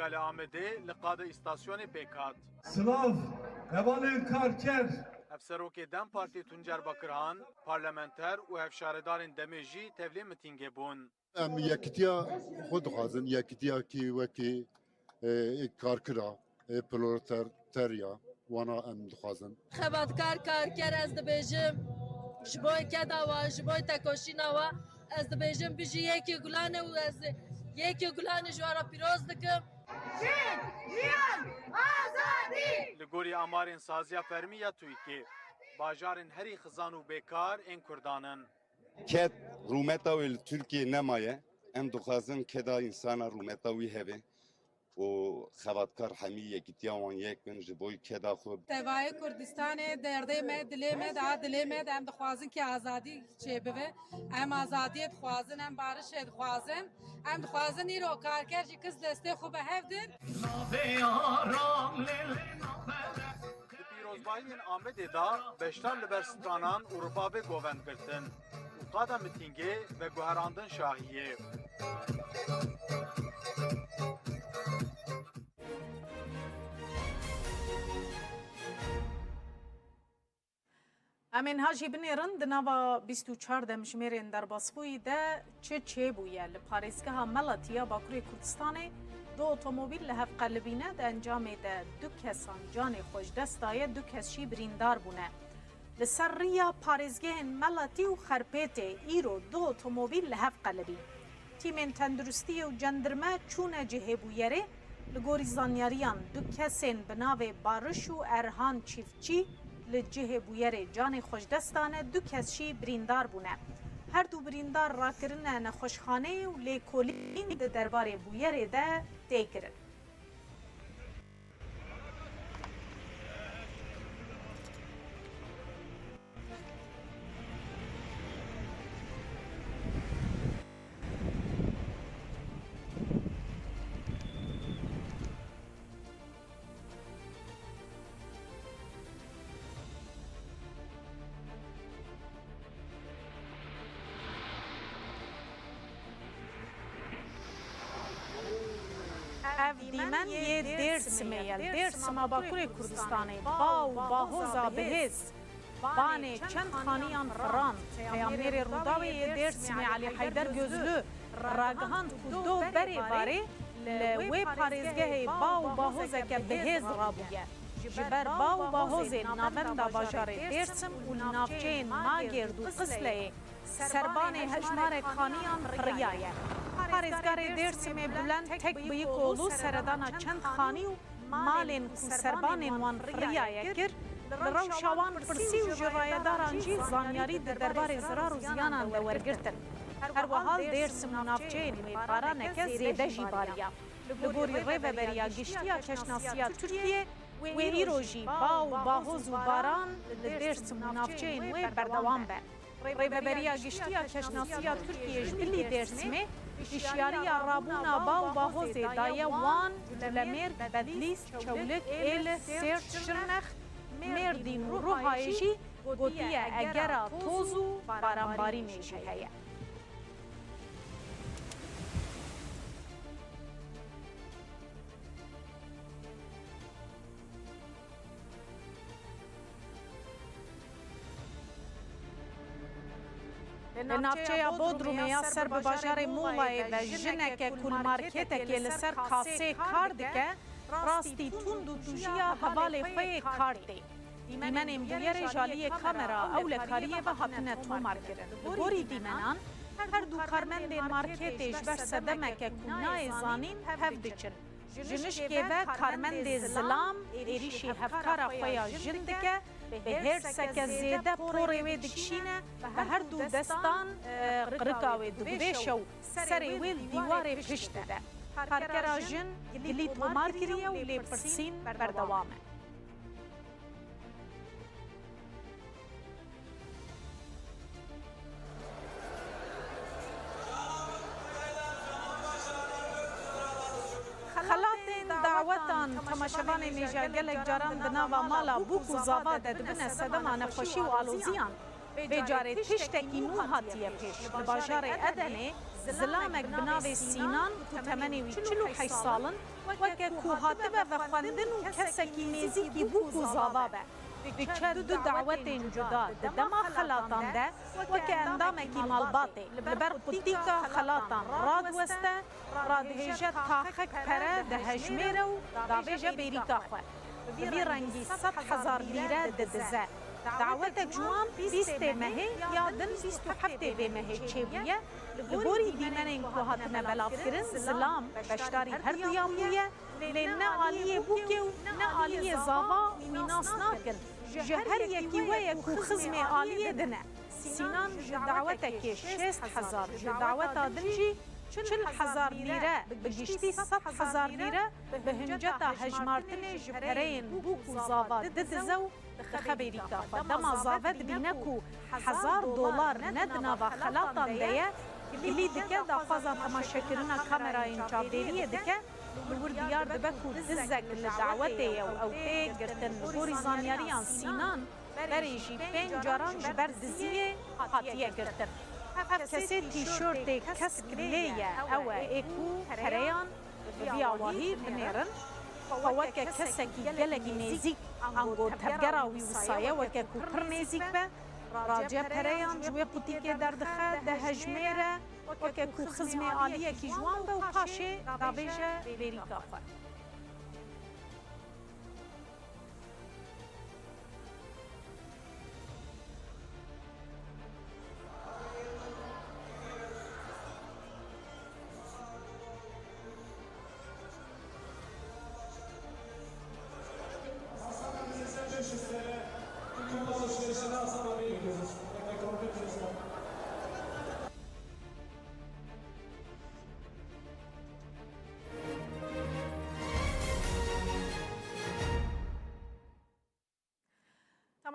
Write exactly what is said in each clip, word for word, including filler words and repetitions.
Galê Amedê li qada îstasyonê pêk hat. Silav, hevalên karker. Hevserokê DEM Partî Tuncer Bakirhan, parlamenter û hevşaredarên demê jî tevlî mitîngê bûn. Em yekitiya xwe dixwazin, yekitiyakî wekî, e, karkira, e, proletarya wana em dixwazin. Xebatkar karker ez dibêjim, ji bo keda we, ji bo tekoşîna we, ez dibêjim bijî yekê Gulanê û ez yekê Gulanê ji we re pîroz dikim. Jin, jiyan, azadî! Li gorî amarên Saziya Fermî ya TUYKê, bajarên herî xizan û bêkar ên Kurdan in. Ked rûmeta wê li Tirkiyê nemaye. Em dixwazin keda însana rûmeta wî hebe û xebatkar hemî yekîtiya wan yek bin ji bo keda xwe. Tevayê Kurdistanê derdê me, dilê me, daha dilê me de em dixwazin ki azadî çêbibe. Em azadiyê dixwazin, em barişê dixwazin. Em dixwazin îro karker jî kis destê xwe bi hev din. Di pîrozbahiyên Amedê de beşdar li ber stranan û ribabê govend girtin û qada mitîngê veguherandin şahiyê. Em ê niha jî binêrin, di nava bîst û çar demjimêrên derbasbûyî de çi çêbûye. Li parêzgeha Meletî ya Bakurê Kurdistanê du otomobîl li hev qelibîne, di encamê de du kesan canê xwe ji dest daye, du kes jî birîndar bûne. Li ser riya parêzgehên Meletî û Xerpêtê îro du otomobîl li hev qelibîn. Tîmên tenduristiyê û cendirme çûne cihê bûyerê. Li gorî zanyariyan, du kesên bi navê Bariş û Erhan Çîftçî li cihê bûyerê canê xwe ji dest dane, du kes jî birîndar bûne. Her du birîndar rakirine nexweşxaneyê û lêkolîn di derbarê bûyerê de tê kirin. Ev dîmen yê Dêrsimê ye. Li Dêrsima Bakurê Kurdistanê ba û bahoza bihêz banê çend xaniyan firand. Peyamnêrê Rûdawê yê Dêrsimê Elî Heyder Gözlü ragihand ku do berê barê li wê parêzgehê ba û bahozeke bihêz rabûye. Ji ber ba û bahozên navenda bajarê Dêrsim û li navçeyên Magêrd û Qisleyê serbanê hejmarek xaniyan firiyaye. Parêzgarê Dêrsimê Bulent Tekbiyikoglu seredana çend xanî û malên ku serbanên wan firiyaye kir, li rewşa wan pirsî û ji rayedaran jî zanyarî di derbarê zirar û ziyanan de wergirtin. Her wiha li Dêrsim û navçeyên wê baraneke zêde jî bariya. Li gorî Rêveberiya Giştî ya Keşnasiya Tirkiyê, wê îro jî ba û bahoz û baran li Dêrsim û navçeyên wê berdewam be. Rêveberiya Giştî ya Keşnasiya Tirkiyê ji bilî Dêrsimê hişyariya rabûna ba û bahozê daye wan, Culemêrg, Bedlîs, Çewlik, Êlis, Sêrt, Şirnex, Mêrdîn û Ruhayê jî gotiye egera toz û baranbarînê jî heye. Li navçeya Bodrumê ya ser bi bajarê Muğlayê ve jineke ku li marketekê li ser kasê kar dike, rastî tund û tûjiya hevalê xwe yê kar tê. Dîmenên bûyerê ji aliyê kamera ewlekariyê ve hatine tomarkirin. Li gorî dîmenan, her du karmendên marketê ji ber sedemeke ku nayê zanîn hev diçin. Ji nişkê ve karmendê zilam êrîşî hevkara xwe ya jin dike, bi hêrseke zêde porê wê dikişîne, bi her du destan, e, qirika wê diguvêşe û serê wê li dîwarê pişt dide. Karkera jin gilî tomar kiriye û lêpirsîn berdewam e. Xelatên dawetan temaşevanên hêja gelek caran di nava mala bûk û zava de dibine sedema nexweşî û aloziyan. Vê carê tiştekî nû hatiye pêş. Li bajarê Edenê Zilamek bi navê Sînan ku temenê wî çil û heşt sal in, weke ku hatibe vexwendin û kesekî nêzîkî bû ku zava be, diçe du dawetên cuda di dema xelatan de weke endamekî malbatê li ber qutîka xelatan radiweste, radihêje taxek pere dihejmêre û davêje bêrîka xwe. Bi vî rengî sed hezar lîre didize. Dawetek ji wan bîstê mehê ya din bîst û heftê vê mehê çêbûye. Li gorî dîmenên ku hatine belavkirin, zilam beşdarî herduyan bûye, lê ne aliyê bûkê û ne aliyê zava wî nas nakin. Ji her yekî we ye ku xizmê aliyê din e. Sînan ji dawetekê şêst hezar, ji daweta din jî çil hezar lîre, bi giştî sed hezar lîre bi hinceta hejmartinê ji pereyên bûk û zava didize û dixe bêrîka xwe. Dema zave dibîne ku hezar dolar ne di nava xelatan de ye, gilî dike, daxwaza temaşekirina kamerayên çavdêriyê dike. Li wir diyar dibe ku dizek li dawetê ye û ew tê girtin. Li gorî zanyariyan Sînan berê jî pênc caran ji ber diziyê hatiye girtin. Ev kesê tîşortê kesk lê ye, ew e ê ku pereyan bi vî awahî binêrin. Xwe weke kesekî gelekî nêzîk ango tevgera wî wisa ye, weke ku pir nêzîk be, raciya pereyan ji wê qutîkê derdixe, dihejmêre, weke ku xizmê aliyekî ji wan be û paşê davêje bêrîka xwe.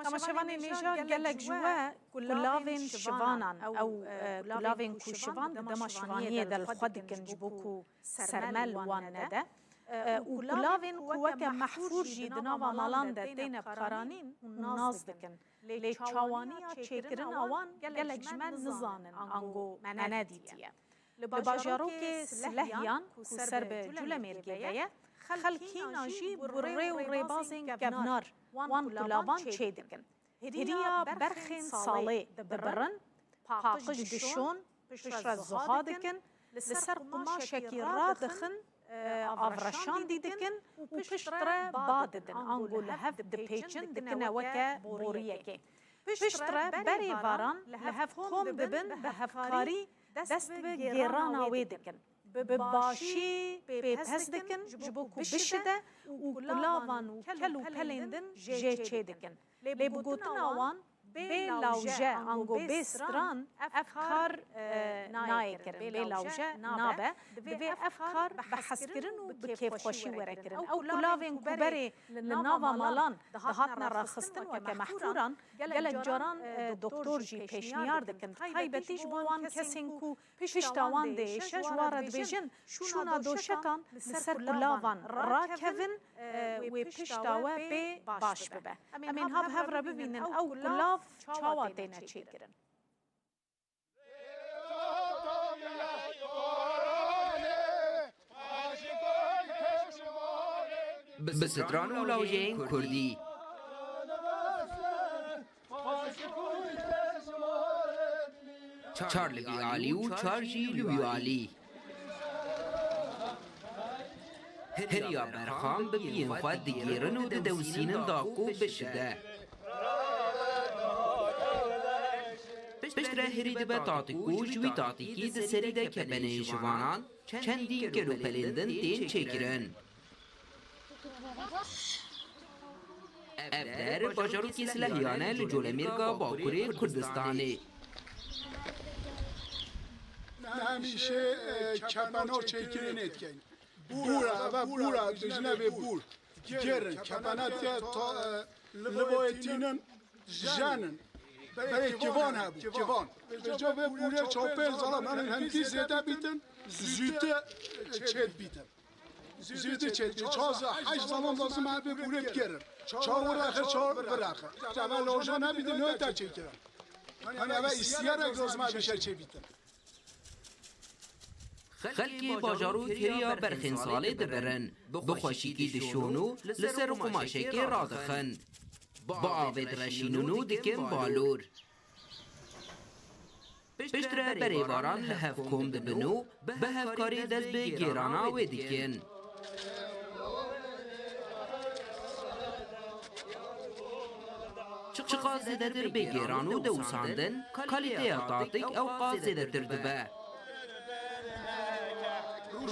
Temaşevanên hêja, gelek ji we kulavên şivanan, ew, e, kulavên ku şivan di dema şivaniyê de li xwe dikin ji bo ku sermel wan nede, e, û kulavên ku weke mehfûr jî di nava malan de têne bikaranîn hûn nas dikin. Lê çawaniya çêkirina wan gelek ji me nizanin, ango me nedîtiye. Li bajarokê Silehyan ku ser bi Culemêrgê ve ye, xelk hîna jî bi rê û rêbazên kevnar wan kulavan çêdikin. Hêriya berxên salê dibirin, paqij dişon, piştre zuha dikin, li ser qumaşekî radixin, e, avreşandî dikin û piştre ba didin. Ango li hev dipêçin, dikine weke boriyekê. Piştre berê varan li hev kom dibin, bi hevkarî dest bi gêrana wê dikin. Bi başî pê pez dikin ji bo ku bişide û kulavan û kel û pelên din jê çê dikin. Lê bi gotina wan, bê lawje, ango bê stran ev kar, e, nayê kirin. Bê lawje nabe. Divê ev kar bi hezkirin û bi kêfxweşî were kirin. Ew kulavên ku berê li nava malan dihatine raxistin weke mehfûran, gelek caran, e, doktor jî pêşniyar dikin. Taybetî ji bo wan kesên ku pişta wan diêşe, ji wan re dibêjin, şûna doşekan li ser kulavan rakevin, e, wê pişta we pê baş bibe. Em ê niha bi hev re bibînin ew kulav çawa têne çêkirin. Bi stran û lawjeyên kurdî. Çar li vî alî û çar jî li wî alî. Hiriya berxan bi biyên xwe digêrin û didewsînin da ku bişide. Piştre hirî dibe tatîk û ji wî tatîkî di serî de kebeneyên şivanan çendî kel û pelên din tên çêkirin. Ev der bajarokê Silehyan e li Colemêrga Bakurê Kurdistanê. Hemîşe, e, kepena çêkirinê dikin. Bûra, eve bûra, dijne vê bûr. Gerin, kepena diye ta, e, li boyê tînin, jenin. Berê kivan hebû, kivan. Vêca vê bûrê çapê zalam, henin hemkî zêde bîtin, zûtî çêd bîtin. Zûtî çêd bîtin. Çaza heş zalam lazim e vê bûrê bigerin. Çar wiraxe, çar viraxe. Eve loja nebîtin, nöte çêkirin. Hani eve îstiyarek lazim e vêşe çêbîtin. Xelkê bajarû kiriya berxên salê dibirin, bi xweşikî dişon û li ser qumaşekê radixin. Bi avê direşînin û dikin balor. Piştre berêvaran li hev kom dibin û bi hevkarî dest bi gêrana wê dikin. Çiqas zêdetir bê gêran û dewisandin, kalîteya tatik ew qas zêdetir dibe.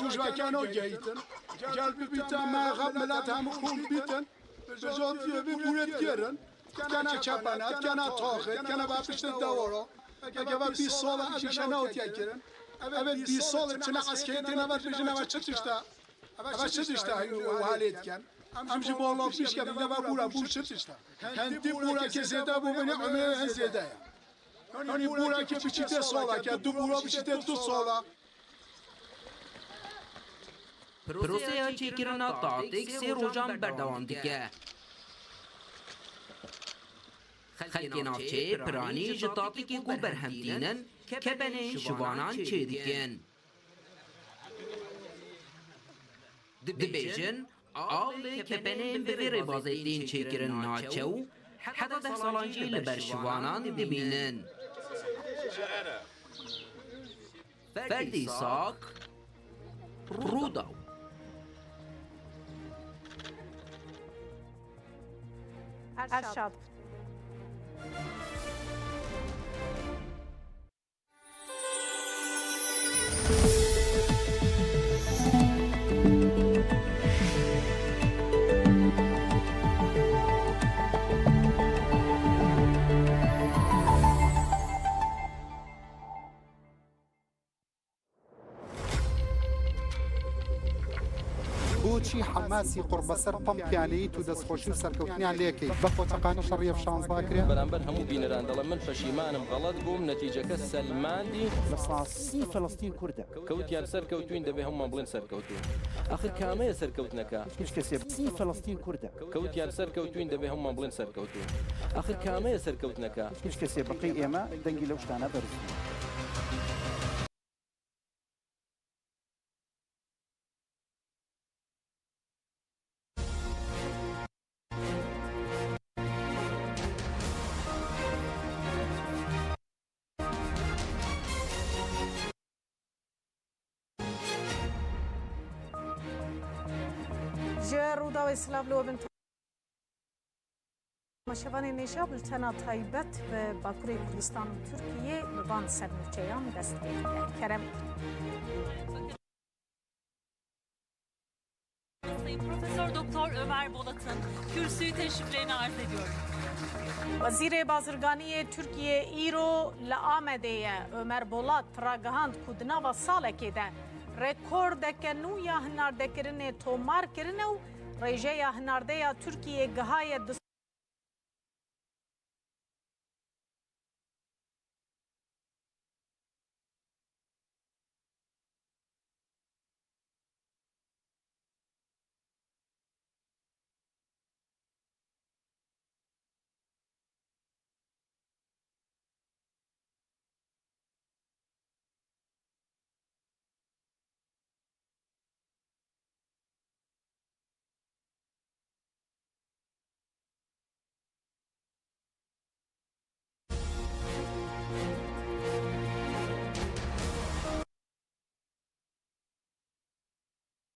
Rojekeno geytin, gel bibîte mexe milet hemû kom bîtin, bijotiyê bî bûret gerin. Kena çepene, kena taxê, kena ba piştê dewara. Eke ba bîst sala em îşe neotiye kirin. Eve bîst sala çine eskerê têne ve bijin eve çi tişte. Eve çi tişte û halê dikin. Em ji bala pişke bîne ve bûra bû çi tişte. Hendî bûra ke zêde bû bine umê en zêde ye. Yanî bûra ke biçîte sala ke du bûra biçîte du sala. Proseya çêkirina tatik sê rojan berdewam dike. Xelkê navçeyê piranî ji tatikê ku berhem tînin, kepenên şivanan çêdikin. Dibêjin, av li kepenên bi vê rêbazê tên çêkirin naçe û heta deh salan jî li ber şivanan dimînin. Ferdî Sak, Rûdaw. Erşad. بۆچی حەماسی قوڕبەسەر پەمپیان لێیت و دەستخۆشی و سەرکەوتنیان لێکەیت؟ بە قۆچەقانە شەڕی ئەف شانزدە کرێ. بەرامبەر هەموو بینەران دەڵێم، من پەشیمانم، غەڵەت بووم، نەتیجەکە سەلماندی. لە ساسی فەلەستین کوردە. کەوتیان سەرکەوتوین، دەبێ هەمومان بڵێن سەرکەوتوین. ئاخر کامەیە سەرکەوتنەکە؟ هیچ کەسێ سی فەلەستین کوردە. کەوتیان سەرکەوتوین، دەبێ هەمومان بڵێن سەرکەوتوین. ئاخر کامەیە سەرکەوتنەکە؟ هیچ کەسێ بەقەی ئێمە دەنگی لەو شتانە بەرز نییە. Ji Rûdawê silav li we bin. Temaşevanên hêja, bultena taybet bi Bakurê Kurdistan û Tirkiyê bi van sernûçeyan dest pê dike. Kerem. Sayın Profesör Doktor Ömer Bolat'ın kürsüyü teşriflerini arz ediyorum. Wezîrê Bazirganiyê Tirkiyê îro li Amedê ye. Ömer Bolat ragihand ku di nava salekê de rekordeke nû ya hinardekirinê tomar kirine û rêjeya hinardeya Tirkiyê gihaye du